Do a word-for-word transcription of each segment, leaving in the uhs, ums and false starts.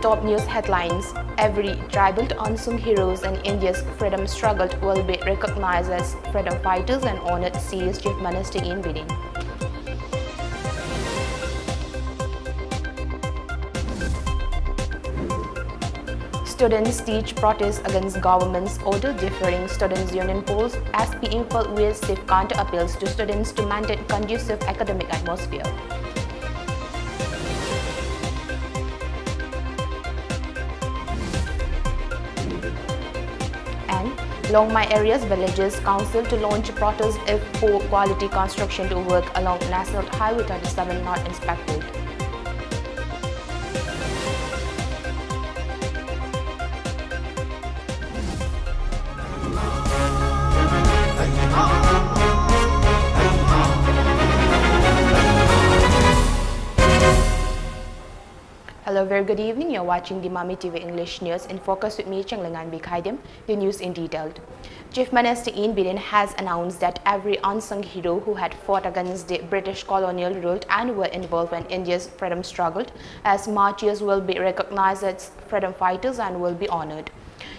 Top news headlines. Every tribal unsung heroes in India's freedom struggle will be recognized as freedom fighters and honored, says Chief Minister N Biren. Students teach protest against government's order, differing students' union polls. S P Imphal views safe counter appeals to students to maintain conducive academic atmosphere. And Longmai area's villages council to launch protest if poor quality construction to work along National Highway thirty-seven not inspected. Hello, very good evening. You're watching the Mami T V English News in Focus with me, Changlengan Bikhaidem. The news in detail. Chief Minister N Biren has announced that every unsung hero who had fought against the British colonial rule and were involved in India's freedom struggle as martyrs will be recognized as freedom fighters and will be honored.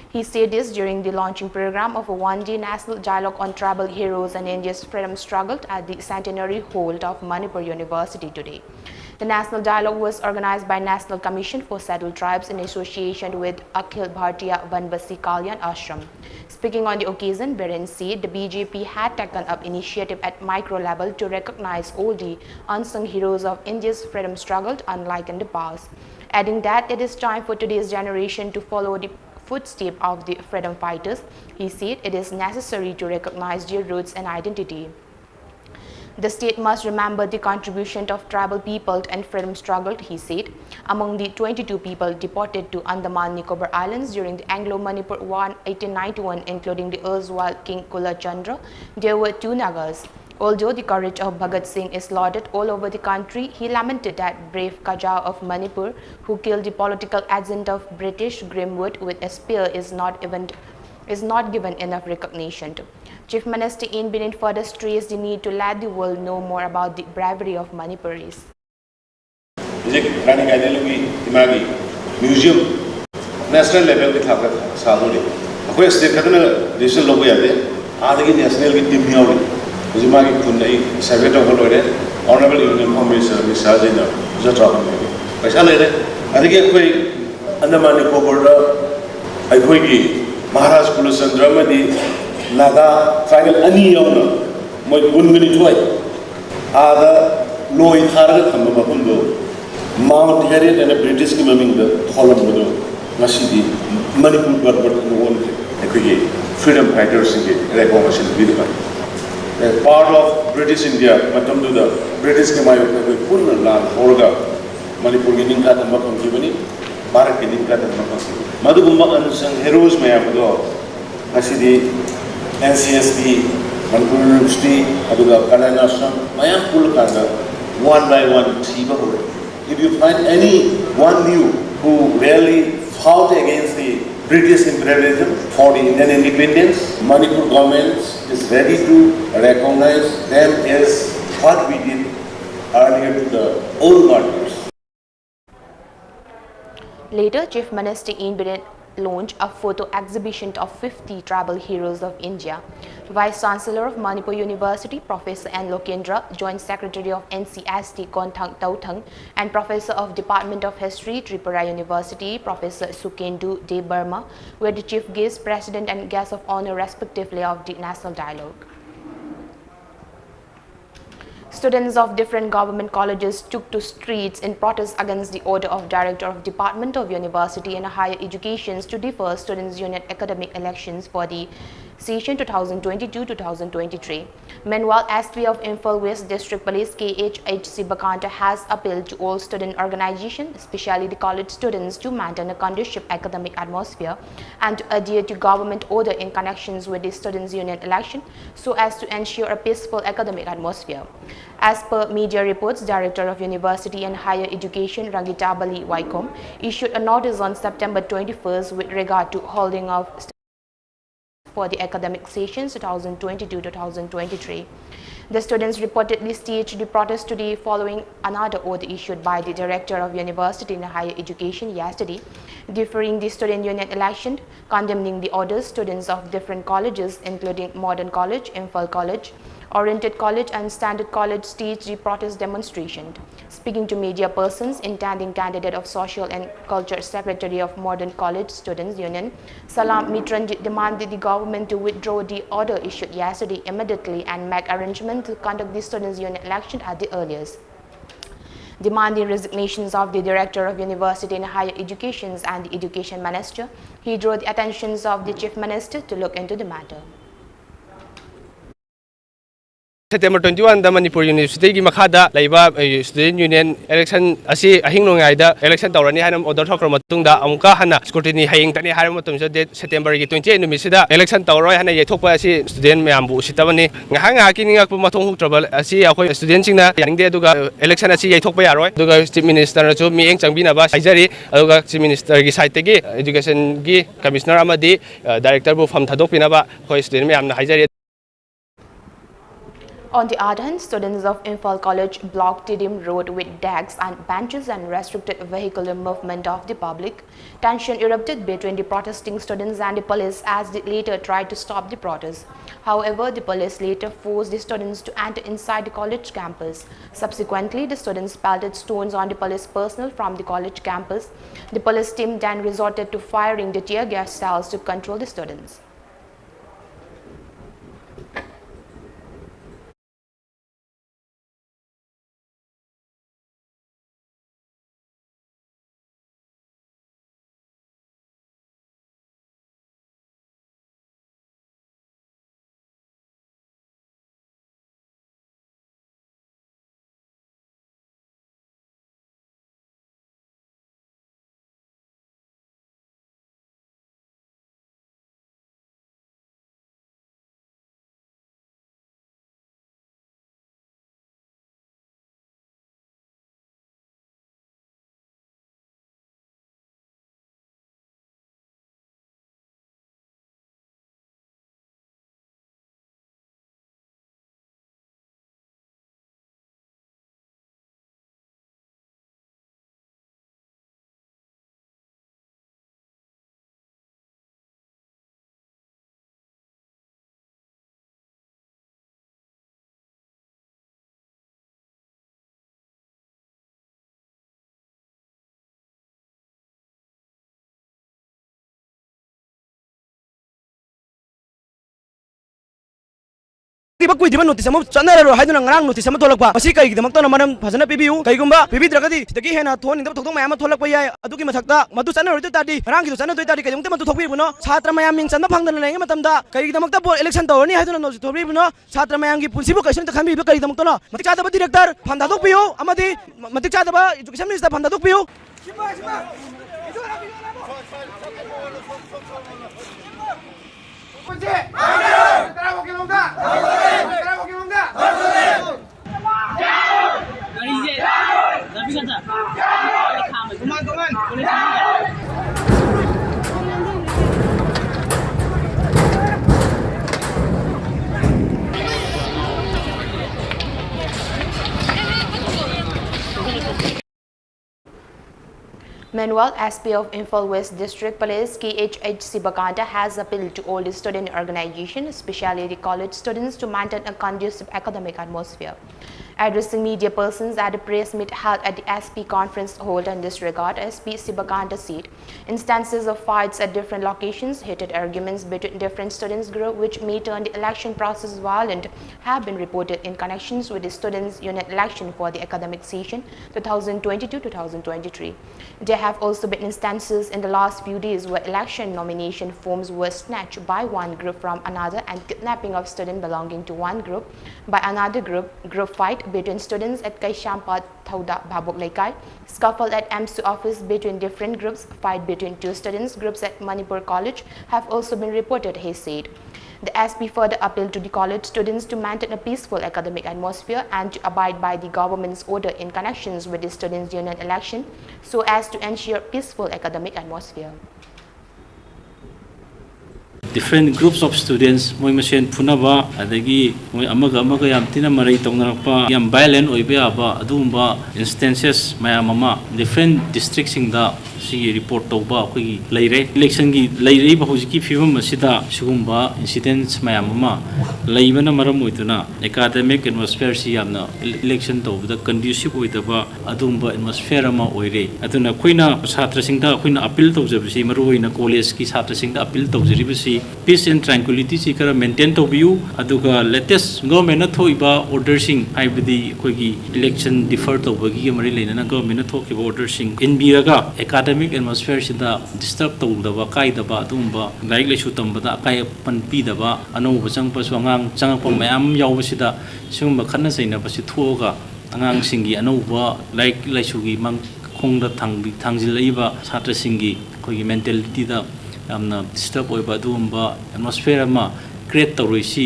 He said this during the launching program of a one-day national dialogue on tribal heroes and India's freedom struggle at the Centenary Hall of Manipur University today. The national dialogue was organized by National Commission for Scheduled Tribes in association with Akhil Bharatiya Vanvasi Kalyan Ashram. Speaking on the occasion, Biren said the B J P had taken up initiative at micro level to recognize all the unsung heroes of India's freedom struggle, unlike in the past, adding that it is time for today's generation to follow the footsteps of the freedom fighters. He said it is necessary to recognize their roots and identity. The state must remember the contribution of tribal people and freedom struggle, he said. Among the twenty-two people deported to Andaman Nicobar Islands during the Anglo-Manipur War eighteen ninety-one, including the erstwhile King Kula Chandra, there were two Nagas. Although the courage of Bhagat Singh is lauded all over the country, he lamented that brave Kajao of Manipur, who killed the political agent of British Grimwood with a spear, is not even is not given enough recognition. Chief Minister N Biren further stressed the need to let the world know more about the bravery of Manipuris. ꯍꯧꯖꯤꯛ ꯔꯥꯅꯤ ꯒꯥꯏꯗꯦꯟꯂꯨꯒꯤ ꯏꯃꯥꯒꯤ museum national ꯂꯦꯚꯦꯜꯒꯤ ꯊꯥꯛꯇ ꯁꯥꯗꯣꯔꯤ꯫ ꯑꯩꯈꯣꯏ state ꯈꯛꯇꯅ decision ꯂꯧꯕ ꯌꯥꯗꯦ꯫ ꯑꯥꯗꯒꯤ ꯅꯦꯁꯅꯦꯜꯒꯤ team ꯌꯥꯎꯔꯤ꯫ ꯍꯧꯖꯤꯛ ꯃꯥꯒꯤ ꯈꯨꯟ ꯑꯩ ꯁꯔꯚꯦ ꯇꯧꯕ ꯂꯣꯏꯔꯦ꯫ Honourable union home minister Amit ꯁꯥꯍꯖꯤꯅ ꯖꯇ꯭ꯔꯥ ꯍꯣꯡꯕꯒꯤ ꯄꯩꯁꯥ ꯂꯩꯔꯦ꯫ ꯑꯗꯒꯤ ꯑꯩꯈꯣꯏ ꯑꯟꯗꯃꯥꯟ ꯅꯤꯀꯣꯕꯔꯗ ꯑꯩꯈꯣꯏꯒꯤ ꯃꯍꯥꯔꯥꯖ ꯀꯨꯂꯆꯟꯗ꯭ꯔ ꯑꯃꯗꯤ ꯅꯥꯒꯥ ꯇ꯭ꯔꯥꯏꯕꯦꯜ ꯑꯅꯤ ꯌꯥꯎꯅ ꯃꯣꯏ ꯀꯨꯟꯒ ꯅꯤꯊꯣꯏ ꯑꯥꯗ ꯂꯣꯏ ꯊꯥꯔꯒ ꯊꯝꯕ ꯃꯐꯝꯗꯣ ꯃꯥꯎꯟꯠ ꯍꯦꯔꯤꯌꯠ ꯑꯅ ꯕ꯭ꯔꯤꯇꯤꯁꯀꯤ ꯃꯃꯤꯡꯗ ꯊꯣꯜꯂꯝꯕꯗꯣ ꯉꯁꯤꯗꯤ ꯃꯅꯤꯄꯨꯔ ꯒꯚꯔꯟꯃꯦꯟꯠꯅ ꯑꯣꯟꯈ꯭ꯔꯦ꯫ ꯑꯩꯈꯣꯏꯒꯤ ꯐ꯭ꯔꯤꯗꯝ ꯐꯥꯏꯇꯔꯁꯤꯡꯒꯤ ꯔꯦꯀꯣꯒꯅꯤꯁꯟ ꯄꯤꯗꯕ꯫ ꯄꯥꯔꯠ ꯑꯣꯐ ꯕ꯭ꯔꯤꯇꯤꯁ ꯏꯟꯗꯤꯌꯥ ꯃꯇꯝꯗꯨꯗ ꯕ꯭ꯔꯤꯇꯤꯁꯀꯤ ꯃꯥꯌꯣꯛꯇ ꯑꯩꯈꯣꯏ ꯄꯨꯟꯅ ꯂꯥꯟ ꯍꯧꯔꯒ ꯃꯅꯤꯄꯨꯔꯒꯤ ꯅꯤꯡꯈꯥ ꯊꯝꯕ ꯐꯪꯈꯤꯕꯅꯤ꯫ ꯚꯥꯔꯠꯀꯤ ꯅꯤꯡꯈꯥ ꯊꯝꯕ ꯐꯪꯈꯤꯕꯅꯤ꯫ ꯃꯗꯨꯒꯨꯝꯕ ꯑꯟꯁꯪ ꯍꯦꯔꯣꯁ ꯃꯌꯥꯝ ꯑꯗꯣ ꯉꯁꯤꯗꯤ N C S T, Manipur university, ꯑꯗꯨꯒ ꯀꯂꯌꯥꯟ ꯑꯥꯁ꯭ꯔꯝ ꯃꯌꯥꯝ ꯄꯨꯜꯂꯀꯥꯟꯗ one by one ꯊꯤꯕ ꯍꯧꯔꯦ꯫ If you find any one you who really fought against the British imperialism for the Indian independence, Manipur government is ready to recognize them as what we did earlier to the old martyrs. Later, Chief Minister N. Biren launched a photo exhibition of fifty tribal heroes of India. Vice Chancellor of Manipur University, Professor N. Lokendra, Joint Secretary of N C S T, Konthang Tauthang, and Professor of Department of History, Tripura University, Professor Sukendu Debbarma, were the chief guests, president and guest of honor respectively of the National Dialogue. Students of different government colleges took to streets in protest against the order of Director of Department of University and Higher Education to defer Students' Union academic elections for the session two thousand twenty-two two thousand twenty-three. Meanwhile, S P of Imphal West District Police K H H C Bakanta has appealed to all student organizations, especially the college students, to maintain a conducive academic atmosphere and to adhere to government order in connections with the Students' Union election so as to ensure a peaceful academic atmosphere. As per media reports, Director of University and Higher Education Rangita Bali Waikom issued a notice on September twenty-first with regard to holding of for the academic sessions two thousand twenty-two two thousand twenty-three. The students reportedly staged the protest today following another order issued by the Director of University and Higher Education yesterday, deferring the Student Union election, condemning the orders. Students of different colleges, including Modern College, Imphal College, Oriented College and Standard College, staged the protest demonstration. Speaking to media persons, intending candidate of Social and Culture Secretary of Modern College Students Union, Salam Mitranjit demanded the government to withdraw the order issued yesterday immediately and make arrangement to conduct the Students Union election at the earliest. Demanding resignations of the Director of University and Higher Educations and the Education Minister, he drew the attentions of the Chief Minister to look into the matter. September twenty-one ꯗ ꯃꯅꯤꯄꯨꯔ ꯌꯨꯅꯤꯚꯔꯁꯤꯇꯤꯒꯤ ꯃꯈꯥꯗ ꯂꯩꯕ, ꯑ, Student Union election ꯑꯁꯤ ꯑꯍꯤꯡ ꯅꯣꯡꯌꯥꯏꯗ election ꯇꯧꯔꯅꯤ ꯍꯥꯏꯅ order ꯊꯣꯛꯈ꯭ꯔ ꯃꯇꯨꯡꯗ, ꯑꯃꯨꯛꯀ ꯍꯟꯅ scrutiny ꯍꯌꯦꯡ ꯇꯅꯤ ꯍꯥꯏꯔꯕ ꯃꯇꯝꯁꯤꯗ, date September ꯒꯤ twenty eight ꯅꯨꯃꯤꯠꯁꯤꯗ election ꯇꯧꯔꯣꯏ ꯍꯥꯏꯅ ꯌꯩꯊꯣꯛꯄ ꯑꯁꯤ student ꯃꯌꯥꯝꯕꯨ ꯎꯁꯤꯠꯇꯕꯅꯤ꯫ ꯉꯥꯏꯍꯥꯛ ꯉꯥꯏꯍꯥꯛꯀꯤ ꯅꯤꯡꯉꯛꯄ ꯃꯊꯣꯡ ꯍꯨꯛꯇ꯭ꯔꯕ ꯑꯁꯤ ꯑꯩꯈꯣꯏ student ꯁꯤꯡꯅ ꯌꯥꯅꯤꯡꯗꯦ, ꯑꯗꯨꯒ election ꯑꯁꯤ ꯌꯩꯊꯣꯛꯄ ꯌꯥꯔꯣꯏ꯫ ꯑꯗꯨꯒ Chief Minister ꯅꯁꯨ ꯃꯤꯠꯌꯦꯡ ꯆꯪꯕꯤꯅꯕ ꯍꯥꯏꯖꯔꯤ꯫ ꯑꯗꯨꯒ Chief Minister ꯒꯤ side ꯇꯒꯤ Education ꯒꯤ Commissioner ꯑꯃꯗꯤ, ꯑ, Director ꯕꯨ ꯐꯝ ꯊꯥꯗꯣꯛꯄꯤꯅꯕ ꯑꯩꯈꯣꯏ student ꯃꯌꯥꯝꯅ ꯍꯥꯏꯖꯔꯤ꯫ On the other hand, students of Imphal College blocked Tidim Road with desks and benches and restricted vehicular movement of the public. Tension erupted between the protesting students and the police as they later tried to stop the protest. However, the police later forced the students to enter inside the college campus. Subsequently, the students pelted stones on the police personnel from the college campus. The police team then resorted to firing the tear gas shells to control the students. ꯊꯣꯛꯈꯤꯕ ꯀꯨꯏꯗ꯭ꯔꯤꯕ notice ꯑꯃ ꯆꯠꯅꯔꯔꯣꯏ ꯍꯥꯏꯗꯨꯅ ꯉꯔꯥꯡ notice ꯑꯃ ꯊꯣꯛꯂꯛꯄ, ꯃꯁꯤ ꯀꯩꯒꯤꯗꯃꯛꯇꯅꯣ? ꯃꯔꯝ ꯐꯖꯅ ꯄꯤꯕꯤꯌꯨ꯫ ꯀꯩꯒꯨꯝꯕ ꯄꯤꯕꯤꯗ꯭ꯔꯒꯗꯤ ꯁꯤꯗꯒꯤ ꯍꯦꯟꯅ ꯊꯣꯛꯍꯟꯅꯤꯡꯗꯕ ꯊꯧꯗꯣꯛ ꯃꯌꯥꯝ ꯑꯃ ꯊꯣꯛꯂꯛꯄ ꯌꯥꯏ꯫ ꯑꯗꯨꯒꯤ ꯃꯊꯛꯇ ꯃꯗꯨ ꯆꯠꯅꯔꯣꯏꯗꯣꯏ ꯇꯥꯔꯗꯤ, ꯉꯔꯥꯡꯒꯤꯗꯨ ꯆꯠꯅꯗꯣꯏ ꯇꯥꯔꯗꯤ, ꯀꯩꯗꯧꯉꯩꯗ ꯃꯗꯨ ꯊꯣꯛꯄꯤꯕꯅꯣ? ꯁꯥꯇ꯭ꯔ ꯃꯌꯥꯝ ꯃꯤꯡ ꯆꯟꯕ ꯐꯪꯗꯅ ꯂꯩꯔꯤꯉꯩ ꯃꯇꯝꯗ ꯀꯔꯤꯒꯤꯗꯃꯛꯇ ꯕꯣꯔꯗ ꯏꯂꯦꯛꯁꯟ ꯇꯧꯔꯅꯤ ꯍꯥꯏꯗꯨꯅ ꯅꯣꯇꯤꯁ ꯊꯣꯛꯄꯤꯕꯅꯣ? ꯁꯥꯇ꯭ꯔ ꯃꯌꯥꯝꯒꯤ ꯄꯨꯟꯁꯤꯕꯨ ꯀꯩꯁꯨ ꯑꯝꯇ ꯈꯟꯕꯤꯕ ꯀꯔꯤꯒꯤꯗꯃꯛꯇꯅꯣ? ꯃꯇꯤꯛ ꯆꯥꯗꯕ ꯗꯤꯔꯦꯛꯇꯔ ꯐꯝ ꯊꯥꯗꯣꯛꯄꯤꯌꯨ ꯑꯃꯗꯤ ꯃ-, ꯃꯇꯤꯛ ꯆꯥꯗꯕ ꯏꯗꯨꯀꯦꯁꯟ ꯃꯤꯅꯤꯁꯇꯔ ꯐꯝ ꯊꯥꯗꯣꯛꯄꯤꯌꯨ꯫ Meanwhile, S P of Imphal West District Police K H H Sibakanta has appealed to all the student organizations, especially the college students, to maintain a conducive academic atmosphere. Addressing media persons at a press meet held at the S P conference hall in this regard, S P Sibakanta said instances of fights at different locations, heated arguments between different students group which may turn the election process violent, have been reported in connections with the Students' Union election for the academic session two thousand twenty-two two thousand twenty-three. There have also been instances in the last few days where election nomination forms were snatched by one group from another and kidnapping of students belonging to one group by another group, group fight between students at Kaishampat Thauda Bhabok Leikai, scuffle at M S U office between different groups, fight between two students groups at Manipur College have also been reported, he said. The S P further appealed to the college students to maintain a peaceful academic atmosphere and to abide by the government's order in connections with the Students' Union election so as to ensure peaceful academic atmosphere. Different groups of students ꯃꯣꯏ ꯃꯁꯦꯟ ꯐꯨꯅꯕ, ꯑꯗꯒꯤ ꯃꯣꯏ ꯑꯃꯒ ꯑꯃꯒ ꯌꯥꯝ ꯊꯤꯅ ꯃꯔꯩ ꯇꯧꯅꯔꯛꯄ, ꯌꯥꯝ violent ꯑꯣꯏꯕ ꯌꯥꯕ ꯑꯗꯨꯒꯨꯝꯕ instances ꯃꯌꯥꯝ ꯑꯃ different districtꯁꯤꯡꯗ ꯁꯤꯒꯤ ꯔꯤꯄꯣꯔꯠ ꯇꯧꯕ ꯑꯩꯈꯣꯏꯒꯤ ꯂꯩꯔꯦ꯫ ꯏꯂꯦꯛꯁꯟꯒꯤ ꯂꯩꯔꯛꯏꯕ ꯍꯧꯖꯤꯛꯀꯤ ꯐꯤꯕꯝ ꯑꯁꯤꯗ ꯁꯤꯒꯨꯝꯕ ꯏꯟꯁꯤꯗꯦꯟꯁ ꯃꯌꯥꯝ ꯑꯃ ꯂꯩꯕꯅ ꯃꯔꯝ ꯑꯣꯏꯗꯨꯅ ꯑꯦꯀꯥꯗꯃꯤꯛ ꯑꯦꯠꯃꯣꯁꯐꯤꯌꯔꯁꯤ ꯌꯥꯝꯅ ꯏꯂꯦꯛꯁꯟ ꯇꯧꯕꯗ ꯀꯟꯗ꯭ꯌꯨꯁꯤꯞ ꯑꯣꯏꯗꯕ ꯑꯗꯨꯒꯨꯝꯕ ꯑꯦꯠꯃꯣꯁꯐꯤꯌꯔ ꯑꯃ ꯑꯣꯏꯔꯦ꯫ ꯑꯗꯨꯅ ꯑꯩꯈꯣꯏꯅ ꯁꯥꯇ꯭ꯔꯁꯤꯡꯗ ꯑꯩꯈꯣꯏꯅ ꯑꯄꯤꯜ ꯇꯧꯖꯕꯁꯤ, ꯃꯔꯨꯑꯣꯏꯅ ꯀꯣꯂꯦꯖꯀꯤ ꯁꯥꯇ꯭ꯔꯁꯤꯡꯗ ꯑꯄꯤꯜ ꯇꯧꯖꯔꯤꯕꯁꯤ, peace and tranquility ꯁꯤ ꯈꯔ ꯃꯦꯟꯇꯦꯟ ꯇꯧꯕꯤꯌꯨ꯫ ꯑꯗꯨꯒ ꯂꯦꯇꯦꯁ ꯒꯣꯔꯃꯦꯟꯅ ꯊꯣꯛꯏꯕ ꯑꯣꯔꯗꯔꯁꯤꯡ, ꯍꯥꯏꯕꯗꯤ ꯑꯩꯈꯣꯏꯒꯤ ꯏꯂꯦꯛꯁꯟ ꯗꯤꯐꯔ ꯇꯧꯕꯒꯤ ꯃꯔꯤ ꯂꯩꯅꯅ ꯒꯣꯔꯃꯦꯟꯅ ꯊꯣꯛꯈꯤꯕ ꯑꯣꯔꯗꯔꯁꯤꯡ ꯏꯟꯕꯤꯔꯒ ꯑꯦꯀꯥꯗꯃꯤꯛ ꯑꯦꯠꯃꯣꯁꯐꯤꯌꯔꯁꯤꯗ ꯗꯤꯁꯇꯔꯕ ꯇꯧꯗꯕ, ꯀꯥꯏꯗꯕ, ꯑꯗꯨꯒꯨꯝꯕ ꯂꯥꯏꯔꯤꯛ ꯂꯥꯏꯁꯨ ꯇꯝꯕꯗ ꯑꯀꯥꯏ ꯑꯄꯟ ꯄꯤꯗꯕ, ꯑꯅꯧꯕ ꯆꯪꯉꯛꯄꯁꯨ, ꯑꯉꯥꯡ ꯆꯪꯉꯛꯄ ꯃꯌꯥꯝ ꯌꯥꯎꯕꯁꯤꯗ ꯁꯤꯒꯨꯝꯕ ꯈꯠꯅ ꯆꯩꯅꯕꯁꯤ ꯊꯣꯛꯑꯒ ꯑꯉꯥꯡꯁꯤꯡꯒꯤ ꯑꯅꯧꯕ ꯂꯥꯏꯔꯤꯛ ꯂꯥꯏꯁꯨꯒꯤ ꯃꯪ ꯈꯣꯡꯗ ꯊꯥꯡꯕꯤ-, ꯊꯥꯡꯖꯤꯜꯂꯛꯏꯕ ꯁꯥꯇ꯭ꯔꯁꯤꯡꯒꯤ ꯑꯩꯈꯣꯏꯒꯤ ꯃꯦꯟꯇꯦꯂꯤꯇꯤꯗ ꯌꯥꯝꯅ ꯗꯤꯁꯇꯔꯕ ꯑꯣꯏꯕ ꯑꯗꯨꯒꯨꯝꯕ ꯑꯦꯠꯃꯣꯁꯐꯤꯌꯔ ꯑꯃ create ꯇꯧꯔꯣꯏꯁꯤ꯫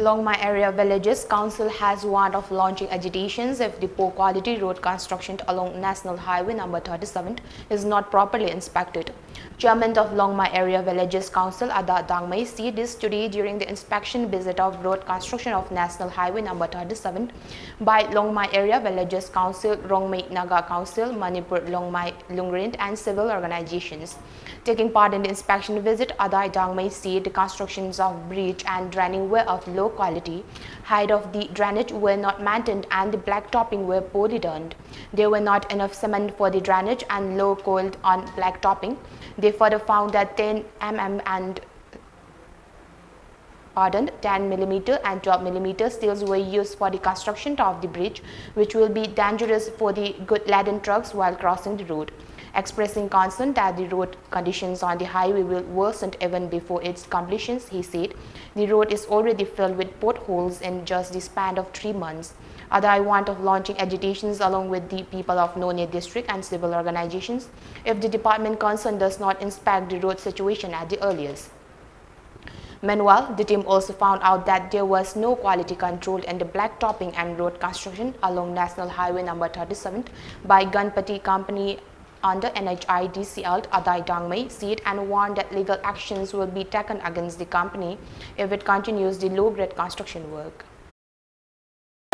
Longmai Area Villages Council has warned of launching agitations if the poor quality road construction along National Highway number thirty-seven is not properly inspected. Chairman of Longmai Area Villages Council, Ada Dangmei, said this today during the inspection visit of road construction of National Highway number thirty-seven by Longmai Area Villages Council, Rongmei Naga Council, Manipur Longmai Lungrin and civil organizations. Taking part in the inspection visit, Adai Dangmei said the constructions of bridge and draining were of low quality, height of the drainage were not maintained and the black topping were poorly done. There were not enough cement for the drainage and low coal on black topping. They further found that ten mm and pardon, ten millimeter and twelve millimeter steels were used for the construction of the bridge, which will be dangerous for the good laden trucks while crossing the road. Expressing concern that the road conditions on the highway will worsen even before its completions, he said, the road is already filled with potholes in just the span of three months. Adai warned of launching agitations along with the people of Noney district and civil organizations if the department concerned does not inspect the road situation at the earliest. Meanwhile, the team also found out that there was no quality control in the black topping and road construction along National Highway number thirty-seven by Ganpati Company under N H I D C L. Adai Dangmei said and warned that legal actions will be taken against the company if it continues the low-grade construction work.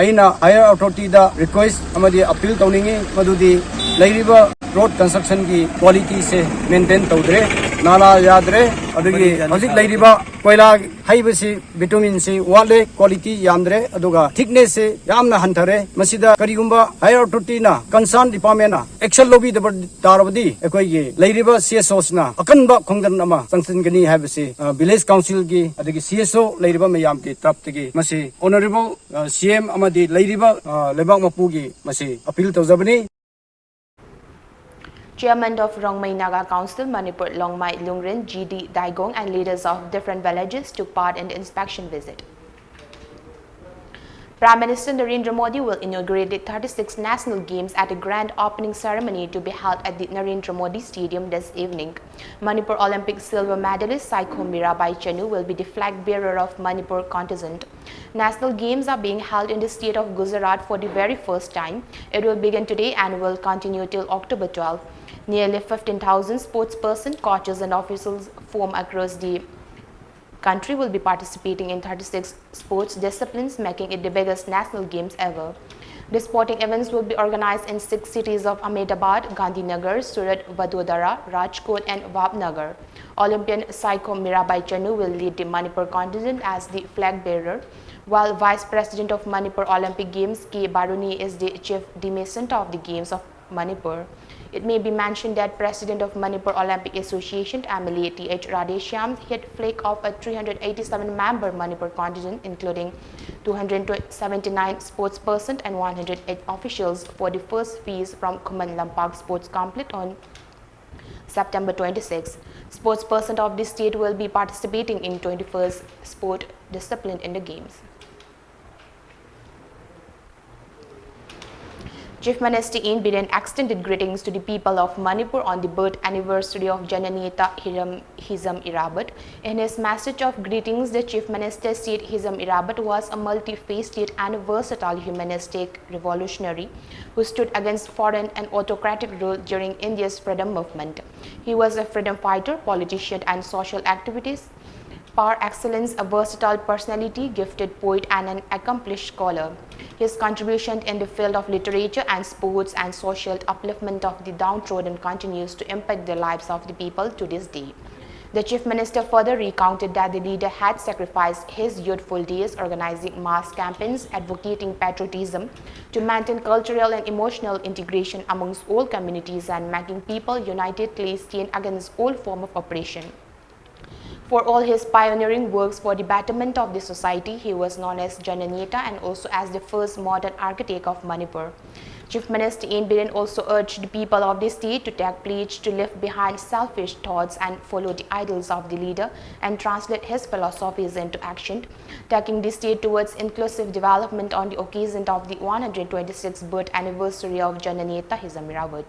ꯑꯩꯅ higher authority ꯗ request ꯑꯃꯗꯤ appeal ꯇꯧꯅꯤꯡꯉꯤ, ꯃꯗꯨꯗꯤ ꯂꯩꯔꯤꯕ road construction ꯒꯤ quality ꯁꯦ maintain ꯇꯧꯗ꯭ꯔꯦ, ꯅꯥꯂꯥ ꯌꯥꯗ꯭ꯔꯦ, ꯑꯗꯒꯤ ꯍꯧꯖꯤꯛ ꯂꯩꯔꯤꯕ ꯀꯣꯏꯂꯥ ꯍꯩꯕꯁꯤ, bitumen ꯁꯤ ꯋꯥꯠꯂꯦ, quality ꯌꯥꯝꯗ꯭ꯔꯦ, ꯑꯗꯨꯒ thickness ꯁꯤ ꯌꯥꯝꯅ ꯍꯟꯊꯔꯦ꯫ ꯃꯁꯤꯗ ꯀꯔꯤꯒꯨꯝꯕ higher authority ꯅ, concern department ꯅ action ꯂꯧꯕꯤꯗꯕ ꯇꯥꯔꯕꯗꯤ ꯑꯩꯈꯣꯏꯒꯤ ꯂꯩꯔꯤꯕ C S O ꯁꯤꯅ ꯑꯀꯟꯕ ꯈꯣꯡꯖꯪ ꯑꯃ ꯆꯪꯁꯤꯟꯒꯅꯤ ꯍꯥꯏꯕꯁꯤ, ꯑ, village council ꯒꯤ ꯑꯗꯒꯤ C S O ꯂꯩꯔꯤꯕ ꯃꯌꯥꯝꯒꯤ ꯇꯔꯞꯇꯒꯤ ꯃꯁꯤ honourable, ꯑ, C M ꯑꯃꯗꯤ ꯂꯩꯔꯤꯕ, ꯑ, ꯂꯩꯕꯥꯛ ꯃꯄꯨꯒꯤ ꯃꯁꯤ appeal ꯇꯧꯖꯕꯅꯤ꯫ Chairman of Rongmei Naga Council Manipur Longmai Lungren, G D Daigong and leaders of different villages took part in the inspection visit. Prime Minister Narendra Modi will inaugurate the thirty-sixth National Games at a grand opening ceremony to be held at the Narendra Modi Stadium this evening. Manipur Olympic silver medalist Saikho Mirabai Chanu will be the flag bearer of Manipur contingent. National Games are being held in the state of Gujarat for the very first time. It will begin today and will continue till October twelve. Nearly fifteen thousand sportspersons, coaches and officials from across the country will be participating in thirty-six sports disciplines, making it the biggest national games ever. The sporting events will be organized in six cities of Ahmedabad, Gandhinagar, Surat, Vadodara, Rajkot and Vamnagar. Olympian Saikho Mirabai Chanu will lead the Manipur contingent as the flag bearer, while Vice President of Manipur Olympic Games K Baruni is the chief demescent of the Games of Manipur. It may be mentioned that President of Manipur Olympic Association, M L A T H Radheshyam, hit flag off a three hundred eighty-seven member Manipur contingent, including two hundred seventy-nine sportspersons and one hundred eight officials, for the first phase from Khuman Lampak Sports Complex on September twenty-sixth. Sportspersons of the state will be participating in twenty-first sport discipline in the games. Chief Minister N Biren extended greetings to the people of Manipur on the birth anniversary of Jananeta Hiram Hizam Irabat. In his message of greetings, the Chief Minister said Hizam Irabat was a multifaceted and versatile humanistic revolutionary who stood against foreign and autocratic rule during India's freedom movement. He was a freedom fighter, politician, and social activist. Par excellence, a versatile personality, gifted poet, and an accomplished scholar. His contribution in the field of literature and sports and social upliftment of the downtrodden continues to impact the lives of the people to this day. The Chief Minister further recounted that the leader had sacrificed his youthful days organizing mass campaigns, advocating patriotism to maintain cultural and emotional integration amongst all communities, and making people unitedly stand against all form of oppression. For all his pioneering works for the betterment of the society, he was known as Jananeta and also as the first modern architect of Manipur. Chief Minister N. Biren also urged the people of the state to take pledge to leave behind selfish thoughts and follow the ideals of the leader and translate his philosophies into action, taking the state towards inclusive development on the occasion of the one hundred twenty-sixth birth anniversary of Jananeta Hizamirawat.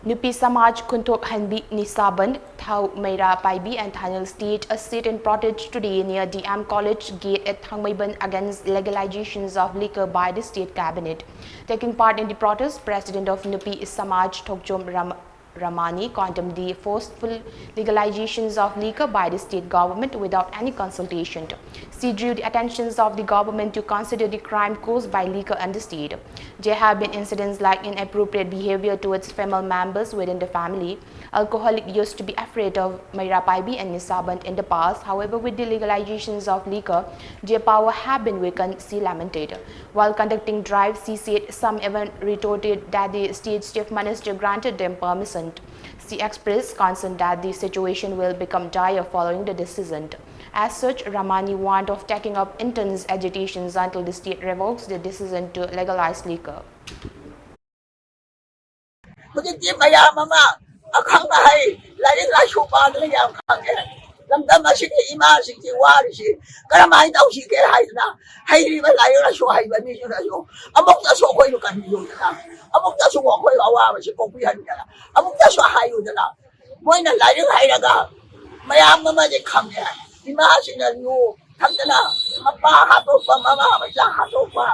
Nupi Samaj Khunthok Hanbi Nisaband, Thau Meira Paibi and Thanal stage a sit-in protest today near D M College gate at Thangmeiban against legalizations of liquor by the state cabinet. Taking part in the protest, President of Nupi Samaj Thokchom Ram- Ramani condemned the forceful legalizations of liquor by the state government without any consultation. She drew the attentions of the government to consider the crime caused by liquor in the state. There have been incidents like inappropriate behavior towards female members within the family. Alcoholic used to be afraid of Meira Paibi and Nisaband in the past. However, with the legalizations of liquor, their power have been weakened, she lamented. While conducting drive, she said some even retorted that the state chief minister granted them permission. She expressed concern that the situation will become dire following the decision. As such, Ramani warned of taking up intense agitations until the state revokes the decision to legalize liquor. ꯍꯧꯖꯤꯛꯇꯤ ꯃꯌꯥꯝ ꯑꯃ ꯑꯈꯪ ꯑꯍꯩ ꯂꯥꯏꯔꯤꯛ ꯂꯥꯏꯁꯨ ꯄꯥꯗꯅ ꯌꯥꯝ ꯈꯪꯉꯦ꯫ ꯂꯝꯗꯝ ꯑꯁꯤꯒꯤ ꯏꯃꯥꯁꯤꯡꯁꯤ ꯋꯥꯔꯤꯁꯤ ꯀꯔꯝꯍꯥꯏꯅ ꯇꯧꯁꯤꯒꯦ ꯍꯥꯏꯗꯅ ꯍꯩꯔꯤꯕ ꯂꯥꯏꯔꯤꯛ ꯂꯥꯏꯁꯨ ꯍꯩꯕ ꯃꯤꯁꯤꯡꯅꯁꯨ ꯑꯃꯨꯛꯇꯁꯨ ꯑꯩꯈꯣꯏꯕꯨ ꯀꯟꯕꯤꯌꯨꯗꯅ, ꯑꯃꯨꯛꯇꯁꯨ ꯑꯩꯈꯣꯏ ꯑꯋꯥꯕꯁꯤ ꯀꯣꯛꯄꯤꯍꯟꯗꯅ, ꯑꯃꯨꯛꯇꯁꯨ ꯍꯥꯏꯌꯨꯗꯅ꯫ ꯃꯣꯏꯅ ꯂꯥꯏꯔꯤꯛ ꯍꯩꯔꯒ ꯃꯌꯥꯝ ꯑꯃꯗꯤ ꯈꯪꯉꯦ꯫ ꯏꯃꯥꯁꯤꯡꯅ ꯌꯨ ꯊꯛꯇꯅ ꯃꯄꯥ ꯍꯥꯠꯇꯣꯛꯄ, ꯃꯃꯥ ꯃꯆꯥ ꯍꯥꯠꯇꯣꯛꯄ,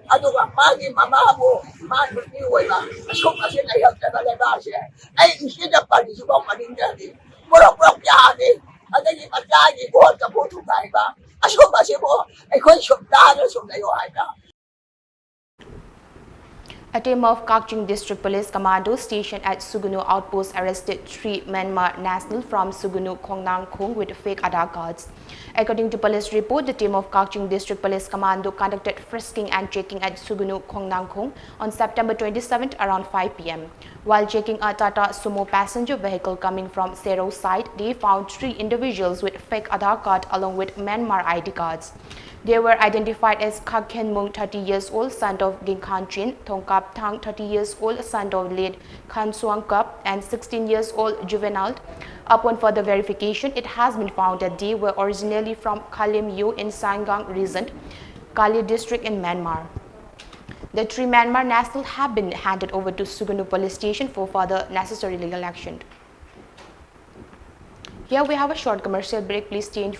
ꯑꯗꯨꯒ ꯃꯥꯒꯤ ꯃꯃꯥꯕꯨ ꯃꯥ ꯅꯨꯄꯤ ꯑꯣꯏꯕ ꯑꯁꯨꯛ ꯑꯁꯤ ꯂꯩꯔꯛꯇꯕ ꯂꯩꯕꯥꯛꯁꯦ ꯑꯩ ꯏꯆꯦꯗ ꯄꯜꯂꯤꯁꯤꯐꯥꯎ ꯃꯅꯤꯡꯗꯗꯤ ꯄꯨꯔꯛ ꯄꯨꯔꯛ ꯌꯥꯅꯤ꯫ ꯑꯗꯒꯤ ꯃꯆꯥꯒꯤ ꯒꯣꯜ ꯆꯐꯨ ꯊꯨꯒꯥꯏꯕ, ꯑꯁꯨꯝꯕꯁꯤꯕꯨ ꯑꯩꯈꯣꯏ ꯁꯨꯝ ꯇꯥꯔ ꯁꯨꯝ ꯂꯩꯌꯣ ꯍꯥꯏꯕ꯭ꯔꯥ? A team of Kakching District Police Commando stationed at Sugnu outpost arrested three Myanmar national from Sugnu Khongnangkhong with fake Aadhaar cards. According to police report, the team of Kakching District Police Commando conducted frisking and checking at Sugnu Khongnangkhong on September twenty-seventh around five p m. While checking a Tata Sumo passenger vehicle coming from Sero side, they found three individuals with fake Aadhaar card along with Myanmar I D cards. They were identified as Kha Khen Mung, thirty years old, son of Ging Khan Chin, Thong Kap Thang, thirty years old, son of late Khan Suang Kap, and sixteen years old juvenile. Upon further verification, it has been found that they were originally from Khalim Yo in Sanggang region, Kayah district in Myanmar. The three Myanmar nationals have been handed over to Sugnu police station for further necessary legal action. Here we have a short commercial break. Please stay in.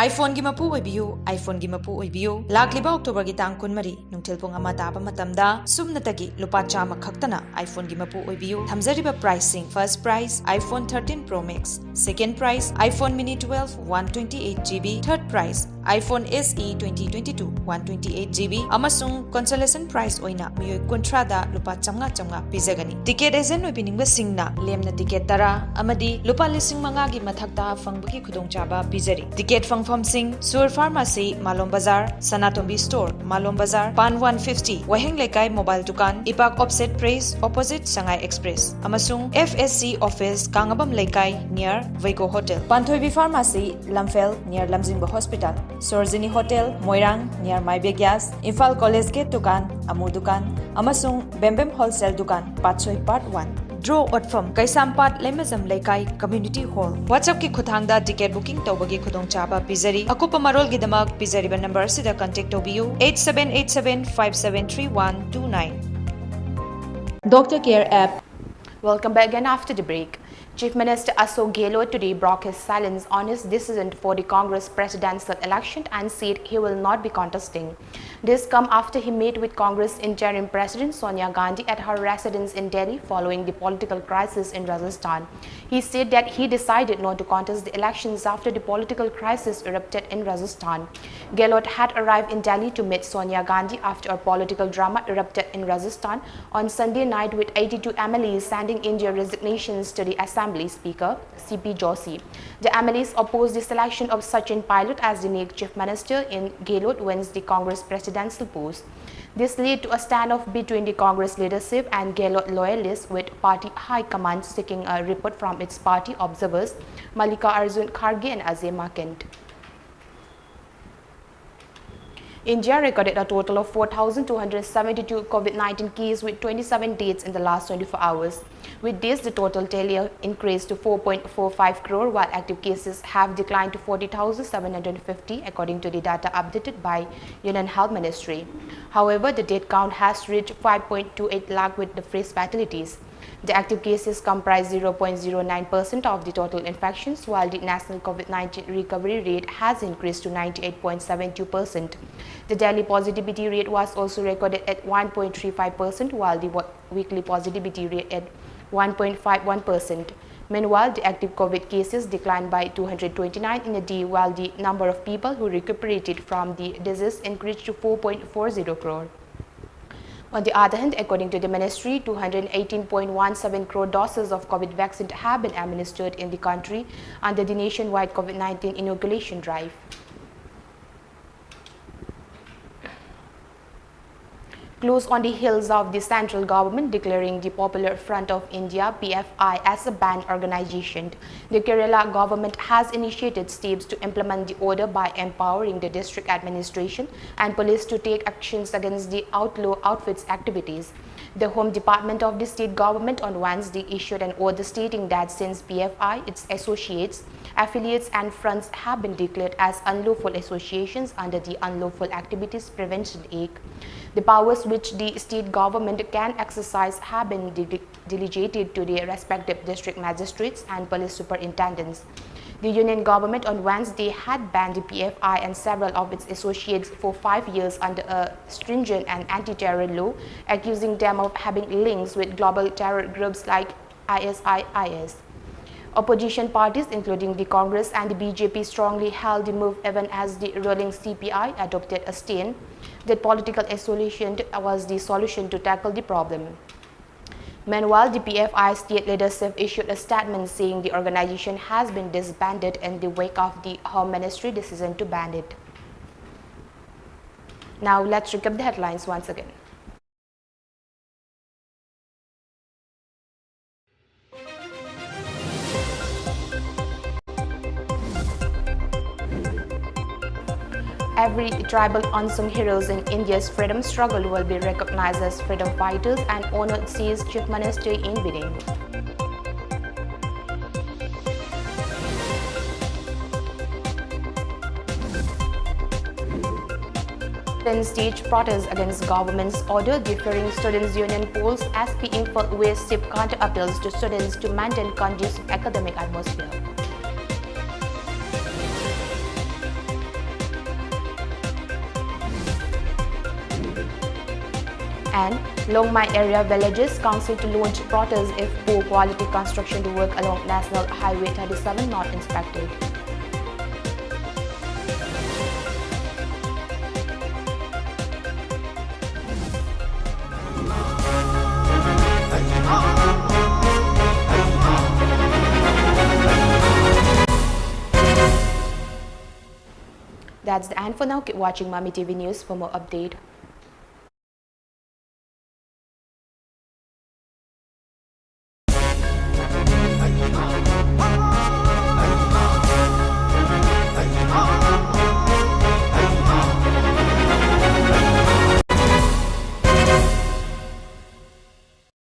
iPhone-ꯒꯤ ꯃꯄꯨ ꯑꯣꯏꯕꯤꯌꯨ, iPhone-ꯒꯤ ꯃꯄꯨ ꯑꯣꯏꯕꯤꯌꯨ꯫ ꯂꯥꯛꯂꯤꯕ October-ꯒꯤ ꯇꯥꯡ ꯀꯨꯟꯃꯔꯤ, ꯅꯨꯡꯊꯤꯜ ꯄꯨꯡ ꯑꯃ ꯇꯥꯕ ꯃꯇꯝꯗ ꯁꯨꯞꯅꯇꯒꯤ ꯂꯨꯄꯥ ꯆꯥꯝꯃ ꯈꯛꯇꯅ iPhone-ꯒꯤ ꯃꯄꯨ ꯑꯣꯏꯕꯤꯌꯨ꯫ ꯊꯝꯖꯔꯤꯕ price-ꯁꯤꯡ: first prize iPhone thirteen Pro Max, second prize iPhone Mini twelve one twenty-eight GB, third prize iPhone S E twenty twenty-two one twenty-eight GB, ꯑꯃꯁꯨꯡ consolation prize ꯑꯣꯏꯅ ꯃꯤꯑꯣꯏ ꯀꯨꯟꯊ꯭ꯔꯥꯗ ꯂꯨꯄꯥ ꯆꯥꯝꯃꯉꯥ ꯆꯥꯝꯃꯉꯥ ꯄꯤꯖꯒꯅꯤ꯫ Ticket agent ꯑꯣꯏꯕꯤꯅꯤꯡꯕꯁꯤꯡꯅ ꯂꯦꯝꯅ ticket ꯇꯔꯥ ꯑꯃꯗꯤ ꯂꯨꯄꯥ ꯂꯤꯁꯤꯡ ꯃꯉꯥꯒꯤ ꯃꯊꯛꯇ ꯐꯪꯕꯒꯤ ꯈꯨꯗꯣꯡꯆꯥꯕ ꯄꯤꯖꯔꯤ꯫ Ticket ꯐꯪꯐꯝꯁꯤꯡ: ꯁꯨꯔ Pharmacy, ꯃꯥꯂꯣꯝ ꯕꯖꯥꯔ, ꯁꯅꯥꯇꯣꯝꯕꯤ Store, ꯃꯥꯂꯣꯝ ꯕꯖꯥꯔ, ꯄꯥꯟ one fifty, ꯋꯥꯍꯦꯡ ꯂꯩꯀꯥꯏ mobile ꯗꯨꯀꯥꯟ, ꯏꯄꯥꯛ Offset Press, opposite Sangai Express, ꯑꯃꯁꯨꯡ F S C office, ꯀꯥꯡꯉꯕꯝ ꯂꯩꯀꯥꯏ, near Veigo Hotel꯫ ꯄꯥꯟꯊꯣꯏꯕꯤ Pharmacy, ꯂꯝꯐꯦꯜ, near ꯂꯝꯖꯤꯡꯕ Hospital, Sorjini Hotel, ꯃꯣꯏꯔꯥꯡ, near ꯃꯥꯏꯕꯦ Gas, Imphal College Gate ꯗꯨꯀꯥꯟ, ꯑꯃꯨ ꯗꯨꯀꯥꯟ, ꯑꯃꯁꯨꯡ ꯕꯦꯝꯕꯦꯝ Wholesale ꯗꯨꯀꯥꯟ, ꯄꯥꯠꯁꯣꯏ Part one꯫ Draw ꯑꯣꯠꯐꯝ: ꯀꯩꯁꯥꯝꯄꯥꯠ ꯂꯩꯃꯖꯝ ꯂꯩꯀꯥꯏ Community Hall꯫ WhatsApp-ꯀꯤ ꯈꯨꯠꯊꯥꯡꯗ ticket booking ꯇꯧꯕꯒꯤ ꯈꯨꯗꯣꯡꯆꯥꯕ ꯄꯤꯖꯔꯤ꯫ ꯑꯀꯨꯞꯄ ꯃꯔꯣꯜꯒꯤꯗꯃꯛ ꯄꯤꯖꯔꯤꯕ number ꯑꯁꯤꯗ contact ꯇꯧꯕꯤꯌꯨ, eight seven eight seven five seven three one two nine. Doctor Care App. Welcome back again after the break. Chief Minister Ashok Gehlot today broke his silence on his decision for the Congress presidential election and said he will not be contesting. This come after he met with Congress interim president Sonia Gandhi at her residence in Delhi following the political crisis in Rajasthan. He said that he decided not to contest the elections after the political crisis erupted in Rajasthan. Gehlot had arrived in Delhi to meet Sonia Gandhi after a political drama erupted in Rajasthan on Sunday night, with eighty-two M L As sending in their resignations to the Assembly Speaker C P Joshi. The M L As opposed the selection of Sachin Pilot as the next Chief Minister in Gehlot wins the Congress presidential post. This led to a standoff between the Congress leadership and Gehlot loyalists, with party high command seeking a report from its party observers Mallikarjun Kharge and Ajay Maken. India recorded a total of four thousand two hundred seventy-two COVID nineteen cases with twenty-seven deaths in the last twenty-four hours. With this, the total tally increased to four point four five crore, while active cases have declined to forty thousand seven hundred fifty, according to the data updated by Union Health Ministry. However, the death count has reached five point two eight lakh with the fresh fatalities. The active cases comprise zero point zero nine percent of the total infections, while the national COVID nineteen recovery rate has increased to ninety-eight point seven two percent. The daily positivity rate was also recorded at one point three five percent, while the wo- weekly positivity rate at one point five one percent. Meanwhile, the active COVID cases declined by two hundred twenty-nine in a day, while the number of people who recuperated from the disease increased to four point four zero crore. On the other hand, according to the ministry, two hundred eighteen point one seven crore doses of COVID vaccine have been administered in the country under the nationwide COVID nineteen inoculation drive. Close on the heels of the central government declaring the Popular Front of India, P F I, as a banned organization, the Kerala government has initiated steps to implement the order by empowering the district administration and police to take actions against the outlaw outfits activities. The Home Department of the state government on Wednesday issued an order stating that since P F I, its associates, affiliates and fronts have been declared as unlawful associations under the Unlawful Activities Prevention Act, the powers which the state government can exercise have been de- delegated to the respective district magistrates and police superintendents. The union government on Wednesday had banned the P F I and several of its associates for five years under a stringent and anti-terror law, accusing them of having links with global terror groups like I S I S. Opposition parties, including the Congress and the B J P, strongly held the move, even as the ruling C P I adopted a stance that political isolation was the solution to tackle the problem. Meanwhile, the P F I state leadership issued a statement saying the organization has been disbanded in the wake of the Home Ministry decision to ban it. Now, let's recap the headlines once again. Every tribal unsung heroes in India's freedom struggle will be recognized as freedom fighters and honored, says Chief Minister N Biren. Then stage protests against government's order, differing students' union polls, S P Imphal West SIFF counter appeals to students to maintain conducive academic atmosphere. And Longmai area villages council to launch protest if poor quality construction work along National Highway thirty-seven not inspected. That's the end for now. Keep watching Mami T V News for more update.